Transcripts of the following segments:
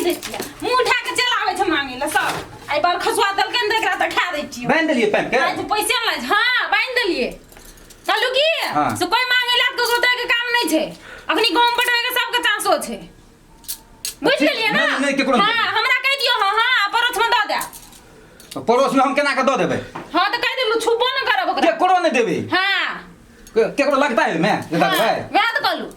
दै छियै मुंह उठा के चल आबै छै मांगे ला सब एहि बार खसुआ देलकै ने तऽ एकरा तऽ खा दै छियै बान्हि देलियै पाइप के आज पैसे नहि लै हां बान्हि देलियै कहलू की हाँ। से कोई मांगे ला ककरो दै के काम नहि छै अखनी गहूम पटबै के सबके चांसो छै बुझि ठीक, गेलियै ना नहि, नहि, केकरो नहि। हां हमरा कहि दियौ हां हां परोछ में दऽ देब पड़ोस में हम केना के दऽ देबै हां तऽ कहि देलू छुपो नहि करब ओकरा केकरो नहि देबै हां केकरो लगता है ओहिमे जे दऽ देबै वएह तऽ कहलू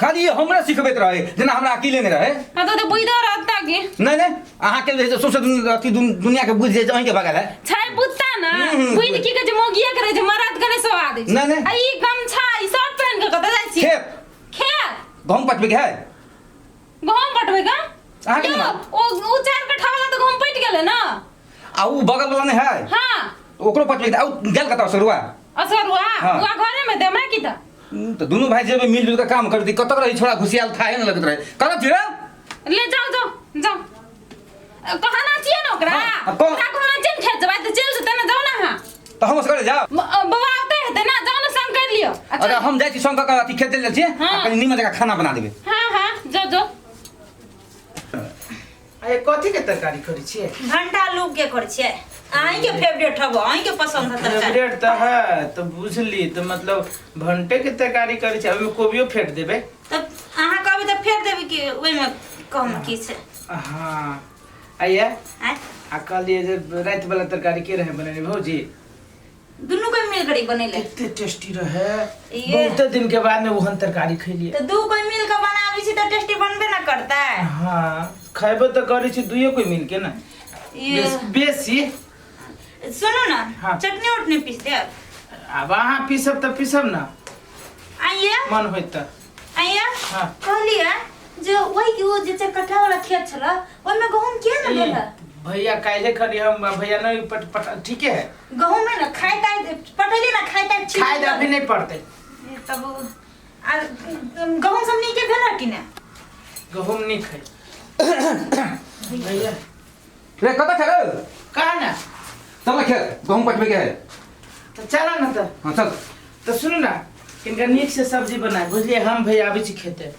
खाली हमरे सिखबैत रहे जेना हमरा अकेले नहि रहे हाँ तो बुझि रहता कि नहीं नहीं अहाँके जे छै सौंसे अथी दुनिया के बुझि जाइ छै अहींके बगल है छै बुझता ना हम्म, बुझि की कहै छै मोगिया करे छै मरद के नहि स्वाद नहि, नहि। आ ई गमछा ई शर्ट पहिन के कतऽ जाइ छी खेत खेत गहूम पटबै के है गहूम पटबै का अहाँके यौ, नहि मालूम? ओ चार कट्ठा वाला तऽ गहूम पटि गेलै ना आ उ बगल वाला नहि है हाँ ओकरो पटबै के आ उ गेल कतऽ सरुआ असगरुआ हाँ। उआ घरे में दे हमरा की तऽ तऽ दुनू भाई जेबै मिल जुल के काम करती कतऽ रही छोड़ा घुसियाल थाहे ने लगैत रहे कतऽ छी रे ले जाओ जाओ जाओ कहना छियै ने ओकरा हाँ, आ कौन- ओकरा कहना छियै ने खेत जेबै तऽ चलि जेतै ने जाउ ने अहाँ तऽ हम असगरे जाउ बौआ औतै हेतै ने जाउ ने संग करि लियौ अच्छा अरे हम जाइ छी संग कऽ के अथी खेत चलि जाइ छियै हाँ। आ कनि नीमन जकाँ खाना बना देबै हाँ हाँ जाओ जाओ अरे कथी के तरकारी करै छियै भंटा आलू के करै छियै अहीं के फेवरेट हबो अहीं के पसंद है तरकारी फेवरेट तऽ है तऽ बुझली तऽ मतलब भंटे के तरकारी करै छियै ओहिमे कोबियो फेंट देबै तब अहाँ कहबै तऽ फेर देबै कि ओहिमे कम की छै हाँ आइए आँय आ कहलियै जे राति वाला तरकारी के रहे बनेने भौजी दुनू कोई मिल कर बनेले कते टेस्टी रहे ये। बहुते दिन के बाद में ओहन तरकारी खैलियै तऽ दू कोई मिल के बनाबै छी तऽ टेस्टी बनबे ना करतै हाँ खैबो तऽ करै छी दुइयो कोई मिल के ना ये बेसी सुनू ना हाँ। चटनी उटनी पीस देब आब अहाँ पीसब तऽ पीसब ना आइए मन होइत तऽ आइए हाँ। कहलिए जे वही कि ओ जे चरकट्ठा वाला खेत छल ओहिमे गहूम किया ने भेल है? भैया काल्हे खरी हम भैया नहीं पट पट ठीके है गहूम है ना खाय ताय पटेली ना खाय ताय छी खाय अभी नहीं पड़ते तब आ गहूम सब नीके भेल है कि ने गहूम नहीं खाय भैया रे कतऽ छै रे कहा ना चल ना खेत गहूम पटबै के है तो चला ना तो हाँ चल तो सुनू ना इनका नीक से सब्जी बनाए बुझलिए हम भैया आबै छी खेते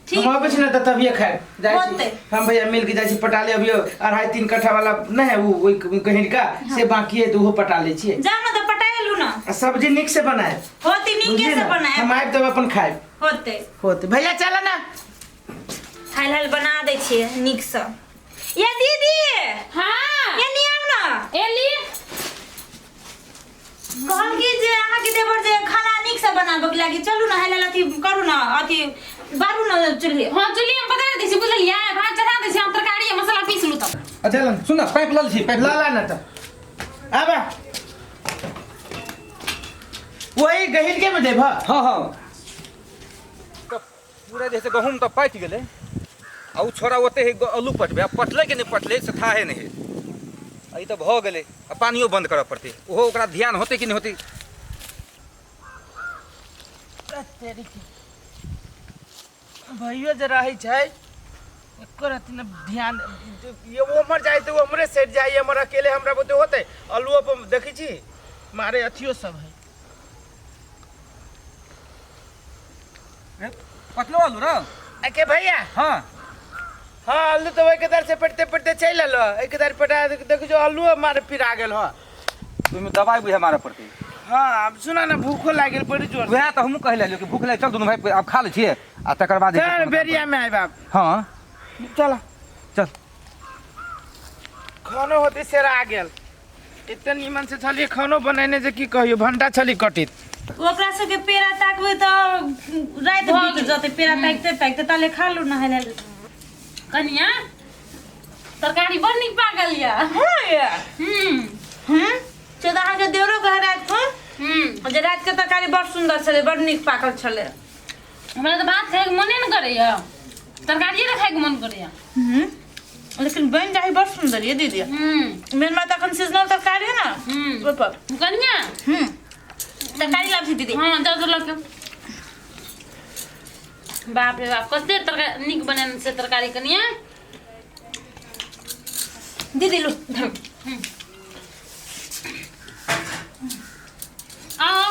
ठीक। हम आबै छी ना तऽ तभिए खाए जाइ छी होतै। हम भैया मिल के जाइ छी पटा ले अभियो अढ़ाई तीन कट्ठा वाला नहीं है वो ओहि कहिनका से बाकी है तऽ ओहो पटा लै छियै जाओ ना तो पटाएलू ना आ सब्जी नीक से बनाए होती नीके बुझलिए से ना बनाए हम आबि तब अपन खाए होते होते भैया चला ना हाल हाल बना दै छियै नीकसँ या दीदी हाँ या नियाम ना एली कहल कि जे अहाँके देवर जे खाना नीक से बनाबऽ के लागी चलू ना हाल हाल अथी करू ना अथी बारू ना चूल्हे हाँ चूल्हे हम पका दै छी बुझलियै भात चढ़ा दै छी हम तरकारी आ मसाला पीस लू तब अच्छा सुन ना पाइप लऽ लै छी पाइप ला ला ना तऽ आबा वही गहिर के में देब हाँ हाँ तऽ पूरा जे छै गहूम तऽ पाकि गेलै आ ओ छोड़ा ओते है आलू पटबै आ पटलै कि नहि पटलै से थाहे नहि है आ ई तऽ भऽ गेलै आ पानियो बन्द करऽ पड़तै ओहो ओकरा ध्यान होतै कि नहि होतै भैयो जे रहै छै एकर अथी ने ध्यान ये उम्हर जाइ तऽ उम्हरे सटि जाइ हमर अकेले हमरा बुते होतै आलुओ पर देखै छी मारे अथियो सब है रे, पटलो आलू रे अके भैया हाँ हाँ आलू तो ओहि के दर से पटते पटते चलि एलो एहि के दर पटा देखै जो आलू मारे पिरा गेल ह ओहिमे दबाइ बुझा मारऽ पड़तै हाँ आब सुना ना भूखो लागि गेल बड़ी जोर से। वएह तऽ हमहूँ कहै लए कि भूख लागि चल दुनू भाई आब खा लै छियै आ तकर बाद जे छै चल कोनो काम बेरिया में आयब आब करब। हाँ चल चल खानो होते सेरा आ गेल एते नीमन से छलियै खानो बनेने जे की कहियो भंटा छली कटित ओकरा सबके पेड़ा ताकबै तऽ राति बीत जेतै पेड़ा ताकिते ताकिते ताले खा लू नहाय लए कनिया तरकारी बड़ नीक पाकल यऽ हँ ये हम्म हम्म से तऽ अहाँके देवरो कहै राति फोन हम्म जे रातिके तरकारी बड़ सुन्दर छलै बड़ नीक पाकल छलै हमरा तऽ भात खायके मने ने करैया तरकारिए ने खायके मन करैया हम्म लेकिन बनि जाइ बड़ सुन्दर ये दीदी हम्म मेन बात अखन सीजनल तरकारी है ना हम्म ओहि पर कनिया हम्म तरकारी लाबै छी दीदी हाँ दऽ दऽ लऽ के बाप रे बाप कते तरकारी नीक बनेने छै तरकारी कनिया दीदी लू धरू आओ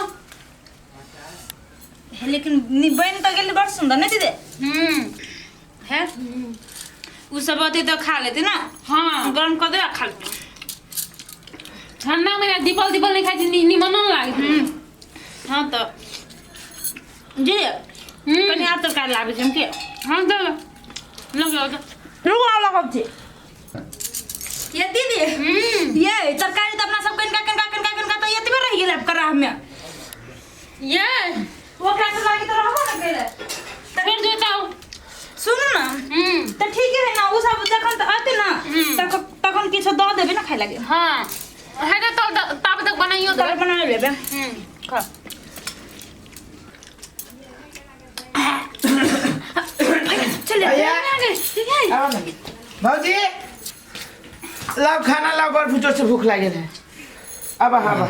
लेकिन बनि तऽ गेल बड़ सुन्दर नहि दीदी हम्म है उ सब अते तऽ खा लेतै ना। हाँ। गरम कऽ दे आ खा लेतै। ठंडा में दीपल दीपल नहीं खाइ छै, निमन नहीं लागै छै। हाँ तऽ जी कनि आर तरकारी लाबै छी हम के। हाँ तऽ लग लग रुकू आब लगब छी। ये दीदी, ये तरकारी तऽ अपना सब कनिका कनिका कनिका कनिका तऽ एतबे रहि गेलै कराह में। ये ओकरा से लागी तऽ रहबो ने केले। फिर जोताओ। सुनू ना। तऽ ठीक है ना, उ सब जखन तऽ अते ना तखन किछो दऽ देबै ना खाइ लागी। हाँ है तो तब तक बनाइयो तब देबै। बना लेबै। खा। चले। भैया। भैया आओ ना भौजी, लाओ खाना लाओ, बड़ जोर से भूख लागल है। अब आब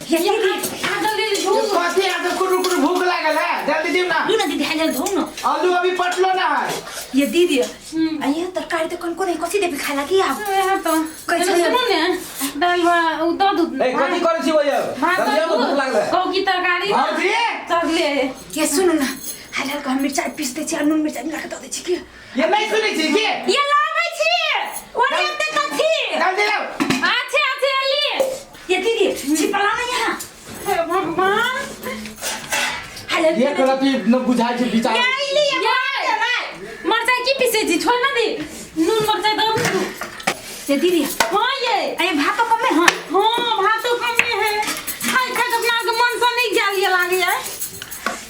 ये दीदी जल्दी ये धू। कथी आ तो कुरु कुरु भूख लागल है, जल्दी दियो ना। लू ना दीदी, हाल धो ना। आलू अभी पटलो ना है। ये दीदी, आ ये तरकारी तो कनको नहीं कथी देबे खाय लागी आब? यहाँ तो कैसे? सुनू ने, दाल भात उ दऽ दू। ए कथी करै छी भैया? भात जल्दी आबू, भूख लागल है। कहू की तरकारी भौजी चढ़ले। ये सुनू ना, हाल हाल के हम मिरचाई पीस दै छी आ नून मिरचाई मिला के दऽ दै छी की। ये नहीं सुनै छी की? ये लाबै छी ओने एते कथी। जल्दी लाओ। अच्छे अच्छे अली। ये दीदी छिपला ना यहाँ। हे भगवान। हाल ये करती न बुझाइ छै विचार। ये इली ये मरचाई की पीसे छी, छोड़ ना दे, नून मरचाई दऽ दू। ये दीदी। हाँ ये अरे भातो कमे। हाँ हाँ भातो कमे है, खाइ खाइ के अपना के मन से नहीं जाल ये लागे है।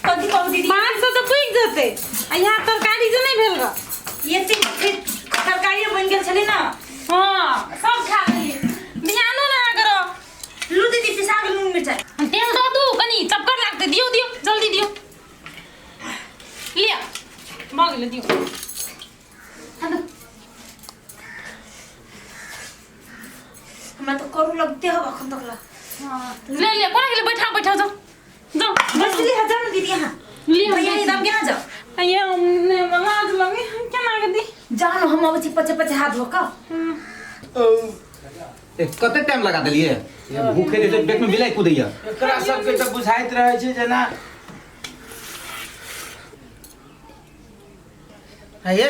कथी कहू दीदी? भात से तो पुगि जेतै आ यहाँ तरकारी जे नहीं भेल ग। ये तीन फिर तरकारी बनि गेल छलै ना। हाँ सब खा लेली, ध्यानो ना करो। लू दीदी, पिसा गेल नून मिरचाई। तेल दऽ दू कनि, चपकर लागतै। दियौ दियौ जल्दी दियौ, लिअ भऽ गेलै, दियौ। हमरा तऽ करू लगते हब अखन तक ला। ले लिअ, कोना गेलै? बैठा बैठा, जाओ जाओ। बसली हजार ने दीदी यहाँ। लिअ। भैया ये दाम केना जाओ? ये लाज लगे, केना के दी? जानो हम अबै छी पचे पचे हाथ धो कऽ। ए कते टाइम लगा देलिए? ये भूखे जे छै पेट में बिलाई कूदैया। एकरा सबके तऽ बुझाइत रहै छै जेना है ये।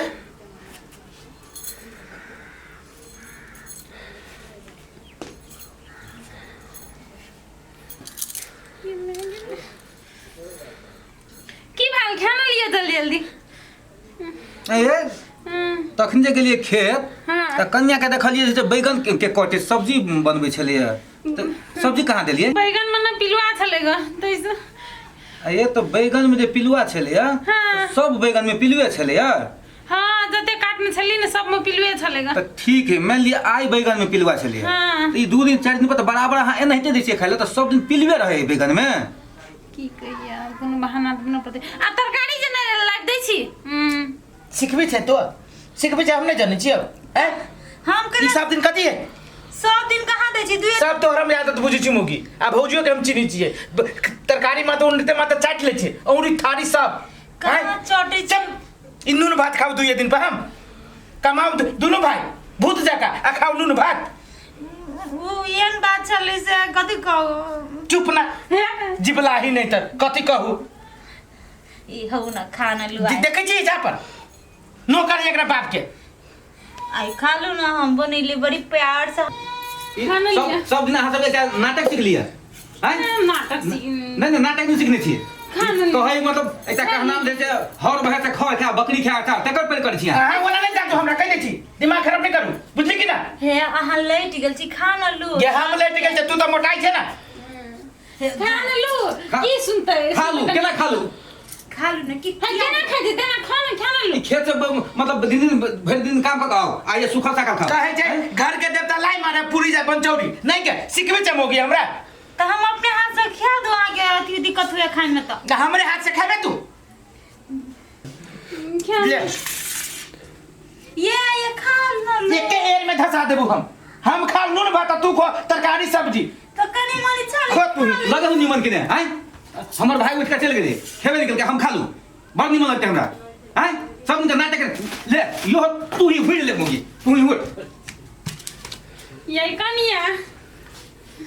की भेल? खाना लिअ जल्दी जल्दी। ए तखन जे गेलिए खेत हाँ। तऽ कन्या के देखलिए जे बैगन के कटे सब्जी बनबै छलिए, तऽ सब्जी कहाँ देलिए? बैगन में ना पिलुआ छलै ग तैसे। ये तो बैगन में जे पिलुआ छलैया। हाँ। सब बैगन में पिलुए छलैया। हाँ जते काटने छली ने सब में पिलुए छलै ग। तऽ ठीक है, मान लिअ आइ बैगन में पिलुआ छलैया। हाँ। तऽ ई 2 दिन 4 दिन पर तऽ बराबर अहाँ एनाहिते दै छियै खाइ लए, तऽ सब दिन पिलुए रहै बैगन में। की कहिया, कोनो बहाना तऽ नहि पड़तै। आ तरकारी जे नहि लाबि दै छी। सिखबै छै तो सिखबै छै, हम नहि जानै छियै हैं। हम ई केना सब दिन कथी है? सब दिन कहाँ दै छी दुए। सब तोहर हम आदत बुझै छी मोगी, आ भौजियो के हम चिन्है छियै। तरकारी मात्र उन्नते मात्र चाटि लै छै, औरी थारी सब कहाँ हैं? चटै छै? चल ई नून भात खाउ दुइये दिन पर, हम कमाउ दुनू भाई भूत जका आ खाउ नून भात। उ एहन बात छलै से कथी कहू। चुप ना जिबलाही नहीं तर कथी कहू। ई हौ ना खाना लुआ। देखै छियै जा पर नौकर एकरा बाप के। आई खा लू ना, हम बनैली बड़ी प्यार से। ई खाना सब लिअ। सब दिन अहाँ सब एकटा नाटक सीख लिअ हैं? नाटक सीख नहीं नहीं, नाटक नहीं सीखने छियै। खाना लिअ। कहै मतलब एकटा कहनाम जे छै, हर भैंस से खा खा बकरी खा खा तकर पर करै छियै अहाँ। अहाँ ओना नहीं जानतो, हमरा कहि दै छी, दिमाग खराब नहीं करू, बुझली कि ना? हे अहाँ लैट गेल छी, खाना लू। गे हम लेट गेल छै, तू तऽ मोटाइ छै ना। खाना लू। की सुनतै? खा लू, केना खा लू? खा लू ना की। हाँ केना खाइ छै तेना खा ना, खाना लू। ई खेत से मतलब दिन दिन भरि दिन काम कऽ के आउ आ ये सूखल साखल खाउ। कहै छै घर के देवता लाई मारे पूरी जाय पंचौरी नहीं के सिखबै छै मोगी हमरा। तऽ हम अपने हाथ से खिया दू अहाँके, अथी दिक्कत हुए खाय में तऽ। तऽ हमरे हाथ से खेबै तू? खा ले। ये खा ना लू। एके एर में धसा देबू हम खाउ नून भात आ तू खो तरकारी सब्जी। तऽ कनि मनि चल। खो तू ही। लगहु निमन के ने आँय? हमर भाई उठि कऽ चलि गेलै, खेबे नहि केलकै, हम खा लू, बड़ निमन लगतै हमरा आँय? सब दिन तऽ नाटक ले यो, तू ही हुड़ि ले मोगी, तू ही हुड़। ये कनिया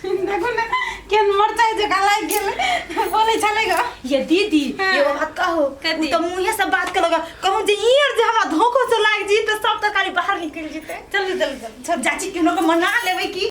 देखो ने केहन मरचाइ जकाँ लागि गेल बोलै छलै ग। ये दीदी हाँ। एगो बात कहो? कथी? उ तऽ मुँहे से बात करलक, कहूँ जे ई आर जे हमरा धोखो से लागि जी तऽ चलू चलू चलू चाची केनो के मना लेबै की।